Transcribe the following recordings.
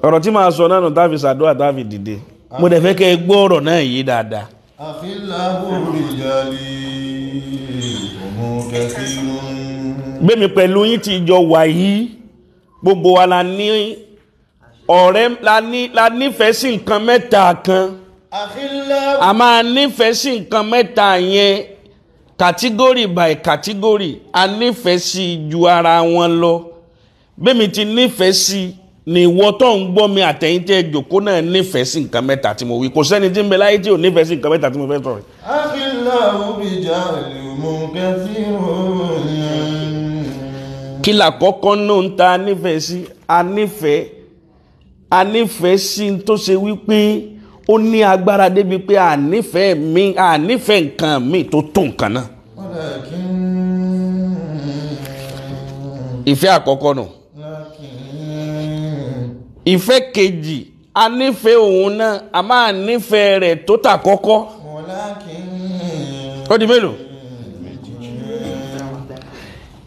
Ọ̀rọ̀ tí màá sọ náà nù táfi ṣàdúrà táfi dìde. Mo dẹ̀ fẹ́ kẹ́ ẹ gbọ́ ọ̀rọ̀ náà yìí dáadáa. Gbémi pẹ̀lú yín ti jọ wà yìí, gbogbo wa la ní ọ̀rẹ́, la nífẹ̀ẹ́ sí nǹkan mẹ́ta kan. A máa nífẹ̀ẹ́ sí nǹkan mẹ́ta yẹn category by category. A nífẹ̀ẹ́ sí ju ara wọn lọ. Gbémi ti nífẹ̀ẹ́ sí ni ìwọ tó ń gbọ́ mi àtẹ̀yìn tẹ́ jòkó náà nífẹ̀ẹ́ sí nǹkan mẹ́ta tí mo wí. Kò sẹ́ni tí ń bẹ láyé tí ò nífẹ̀ẹ́ sí nǹkan mẹ́ta tí mo fẹ́ sọ̀rọ̀. Kí làkọ́kọ́ náà ń ta nífẹ̀ẹ́ sí? A nífẹ̀ẹ́ sí tó ṣe wípé ó ní agbára débi pé a nífẹ̀ẹ́ mi, a nífẹ̀ẹ́ nǹkan mi tó tó nǹkan náà. Ìfẹ́ àkọ́kọ́ nù. Ìfẹ́ kejì, a nífẹ̀ẹ́ òun náà, a máa nífẹ̀ẹ́ rẹ̀ tó tà kọ́kọ́. Ó di mélòó?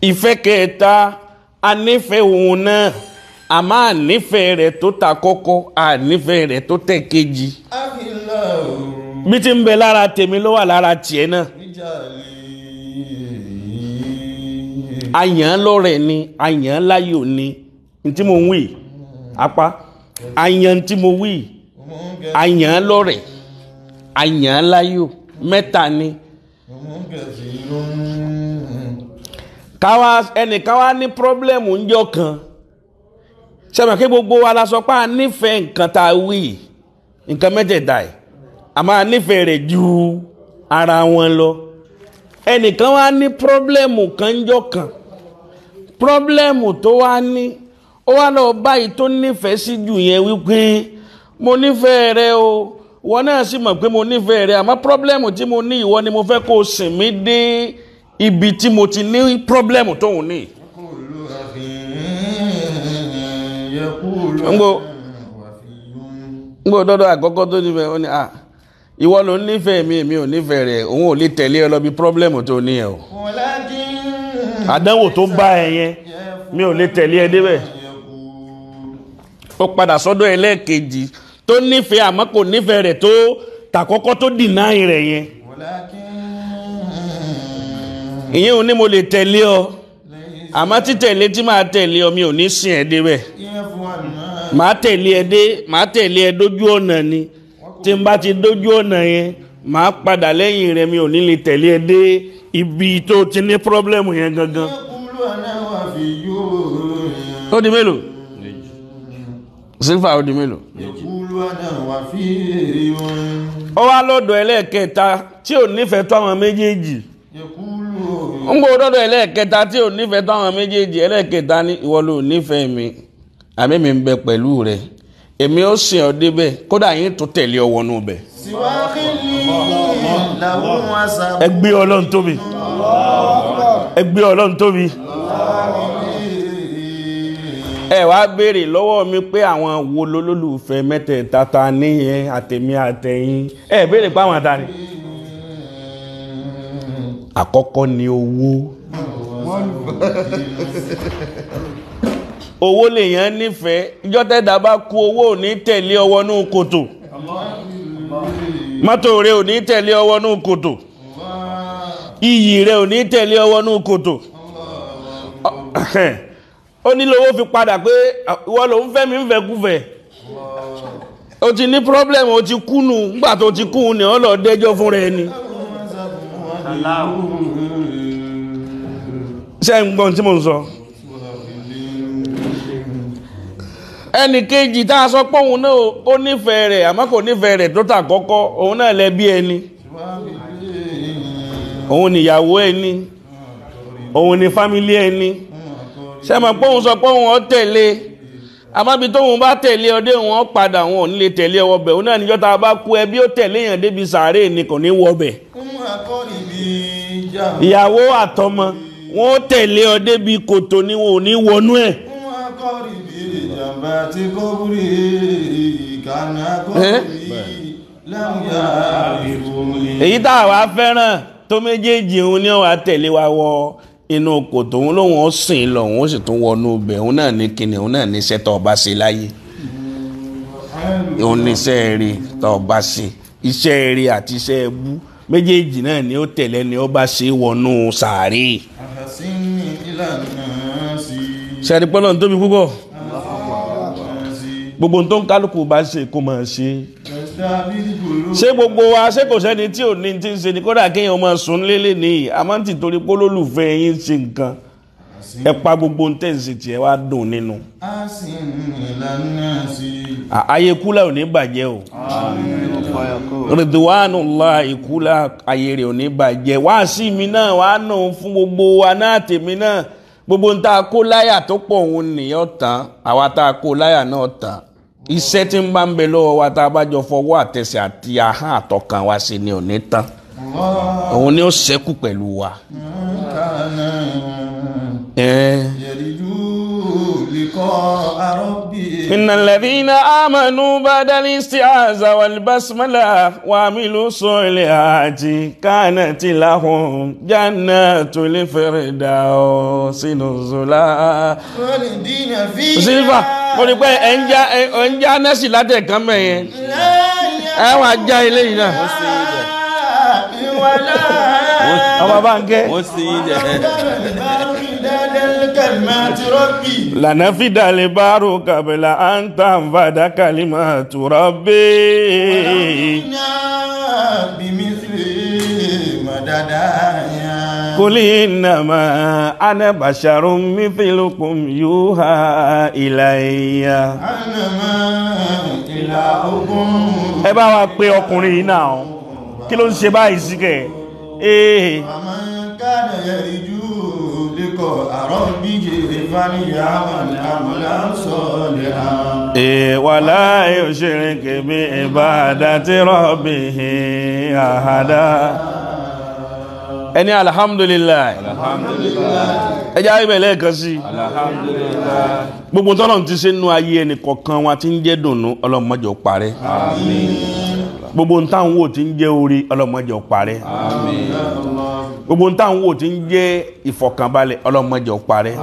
Ìfẹ́ kẹta, a nífẹ̀ẹ́ òun náà, a máa nífẹ̀ẹ́ rẹ̀ tó tà kọ́kọ́, a nífẹ̀ẹ́ rẹ̀ tó tẹ̀ kejì. Bí ti ń bẹ lára tèmi ló wà lára tiẹ̀ náà. A yàn án lọ́rẹ̀ ni, a yàn án láyò ni, ní tí mo ń wí apá àyàn tí mo wí, àyàn lọ́rẹ̀, àyàn láyò, mẹ́ta ni. Káwa ẹnìkan wá ní pírọ́blẹ́mù ńjọ́ kan. Ṣé kí gbogbo wa la sọ pé a nífẹ̀ẹ́ nǹkan tá a wí, nǹkan mẹ́tẹ̀ẹ̀ta ẹ̀, a máa nífẹ̀ẹ́ rẹ̀ ju ara wọn lọ. Ẹnìkan wá ní pírọ́blẹ́mù kan ńjọ́ kan. Pírọ́blẹ́mù tó wá ní, ó wá lọ báyìí tó nífẹ̀ẹ́ sí jù yẹn wípé mo nífẹ̀ẹ́ rẹ o, wọ́n náà sì mọ̀ pé mo nífẹ̀ẹ́ rẹ, àmọ́ pírọ́blẹ́mù tí mo ní ìwọ ni mo fẹ́ kó o sìn mí dé ibi tí mo ti ní pírọ́blẹ́mù tóun ní. Ngbò dọ́dọ̀ àkọ́kọ́ tó nífẹ̀ẹ́ ó ní à ìwọ ló nífẹ̀ẹ́ mi, èmi ò nífẹ̀ẹ́ rẹ, òun ò lè tẹ̀lé ẹ lọ bí pírọ́blẹ́mù tó ní ẹ o. Àdánwò tó bá ẹ yẹn mi ò lè tẹ̀lé ẹ débẹ̀. Ó padà sọ́dọ̀ ẹlẹ́ẹ̀kejì tó nífẹ̀ẹ́ àmọ́ kò nífẹ̀ẹ́ rẹ̀ tó tàkọ́kọ́ tó dìnáì rẹ̀ yẹn. Ìyẹn ò ní mo lè tẹ̀lé ọ, àmọ́ títẹ̀lé tí màá tẹ̀lé ọ mi ò ní sìn ẹ́ débẹ̀. Màá tẹ̀lé ẹ dé, màá tẹ̀lé ẹ dójú ọ̀nà ni. Tí n bá ti dójú ọ̀nà yẹn, màá padà lẹ́yìn rẹ̀, mi ò ní lè tẹ̀lé ẹ dé ibi tó ti ní pírọ́blẹ́mù yẹn gangan. Ó di mélòó? Sífà ó di mélòó? Ó wá lọ́dọ̀ ẹlẹ́ẹ̀kẹta tí ò nífẹ̀ẹ́ tó àwọn méjèèjì. Ń gbọ́ lọ́dọ̀ ẹlẹ́ẹ̀kẹta tí ò nífẹ̀ẹ́ tó àwọn méjèèjì. Ẹlẹ́ẹ̀kẹta ní ìwọ ló nífẹ̀ẹ́ mi, àmì mi ń bẹ pẹ̀lú rẹ, èmi ó sìn ọ́ débẹ̀, kódà yín tó tẹ̀lé ọ wọnú bẹ̀. Ẹ gbé Ọlọ́run tóbi. Ẹ gbé Ọlọ́run tóbi. Ẹ wá béèrè lọ́wọ́ mi pé àwọn wo lolólùfẹ́ mẹ́tẹ̀ẹ̀ta ta níyẹn, àtẹ̀mí àtẹ̀yìn. Ẹ béèrè pé àwọn ta ni. Àkọ́kọ́ ni owó. Owó lèèyàn nífẹ̀ẹ́. Ìjọ́ tẹ́dá bá kú, owó ò ní tẹ̀lé ọwọ́ nú kòtò. Mọ́tò rẹ ò ní tẹ̀lé ọwọ́ nú kòtò. Iyì rẹ ò ní tẹ̀lé ọwọ́ nú kòtò. Ó ní lówó fi padà pé ìwọ ló ń fẹ́ mi ń fẹ́ kúfẹ́. O ti ní pírọ́blẹ̀mù, o ti kúnu, nígbà tó ti kú ni ó lọ dẹ́jọ́ fún rẹ ni. Ṣé ń gbọ́n tí mo ń sọ? Ẹnì kejì tá a sọ pé òun náà ó nífẹ̀ẹ́ rẹ̀ àmọ́ kò nífẹ̀ẹ́ rẹ̀ tó tà kọ́kọ́, òun náà lẹ́bí ẹni, òun nìyàwó ẹni, òun ni fámílì ẹni. Ṣé mọ̀ pé òun sọ pé òun ó tẹ̀lé, àmọ́ ibi tóun bá tẹ̀lé ọdẹ òun ó padà, òun ò ní lè tẹ̀lé ọwọ́ bẹ̀. Òun náà níjọ́ tá a bá kú ẹbí ó tẹ̀lé èèyàn débi sàárè ni kò ní wọ bẹ̀. Ìyàwó àtọmọ wọn ó tẹ̀lé ọ débi kòtò ni wọn ò ní wọnú ẹ̀. Èyí tá a wá fẹ́ràn tó méjèèjì òun ni ó wá tẹ̀lé wa wọ inú kòtò, òun lòun ó sìn lọ, òun ó sì tún wọnú ibẹ̀. Òun náà ní kíni, òun náà ní sẹ́tọ̀ ọba ṣe láyé. Oníṣẹ́ rí tó bá ṣe iṣẹ́ rí àti iṣẹ́ ẹbú méjèèjì náà ni ó tẹ̀lé ni ó bá ṣe wọnú sàárè. Ṣẹ́ni pọ́nà tóbi púpọ̀ gbogbo tó ń kálukú bá ṣe kó máa ṣe. Ṣé gbogbo wa ṣé kò sẹ́ni tí ò ní ti ń ṣe ni kódà kéèyàn máa sùn lélẹ̀ ní àmọ́ tí torí pé olólùfẹ́ yín ṣe nǹkan ẹ pa gbogbo ń tẹ̀sí tiẹ̀ wá dùn nínú. Ayé kúlà ò ní bàjẹ́ o. Ridwanullahi kúlà ayé rẹ̀ ò ní bàjẹ́. Wá sí mi náà wá nù fún gbogbo wa náà tèmi náà gbogbo ń tá a kó láyà tó pọ̀ òun nìyẹn tán àwa tá a kó láyà náà tán iṣẹ́ tí ń bá ń bẹ lọ́wọ́ wa tá a bá jọ fọwọ́ àtẹsẹ̀ àti ahọ́n àtọkàn wa sí ni ò ní tán òun ni ó ṣẹ́kù pẹ̀lú wa. إن الذين آمنوا بعد الاستعاذة والبسملة وعملوا الصالحات كانت لهم جنات الفردوس نزلا. Silva mo rí pé ẹ ń já nẹ́sì látẹ̀kán mẹ́yẹn ẹ wà já eléyìí náà. Ọmọ bá ń kẹ́. Lànàfídà lè bárò kàbìlà à ń tà ń fàdá kàlímà tùrọ̀ bẹ́ẹ̀. Kuli innama ana basharun mithlukum yuha ilayya. Ẹ bá wa pe ọkùnrin yìí náà kí ló ń ṣe báyìí sí kẹ̀? Wala yushrik bi ibadati rabbihi ahada. Ẹni alhamdulillah. Ẹjá ibẹ̀ lẹ́ẹ̀kan sí. Gbogbo tọ́lọ́run ti ṣe nínú ayé ẹnì kọ̀ọ̀kan wa tí ń jẹ́ dùnnú Ọlọ́run má jẹ́ ó parẹ́. Gbogbo ń táwọn wò tí ń jẹ́ orí Ọlọ́run má jẹ́ ó parẹ́. Gbogbo ń táwọn wò tí ń jẹ́ ìfọ̀kànbalẹ̀ Ọlọ́run má jẹ́ ó parẹ́.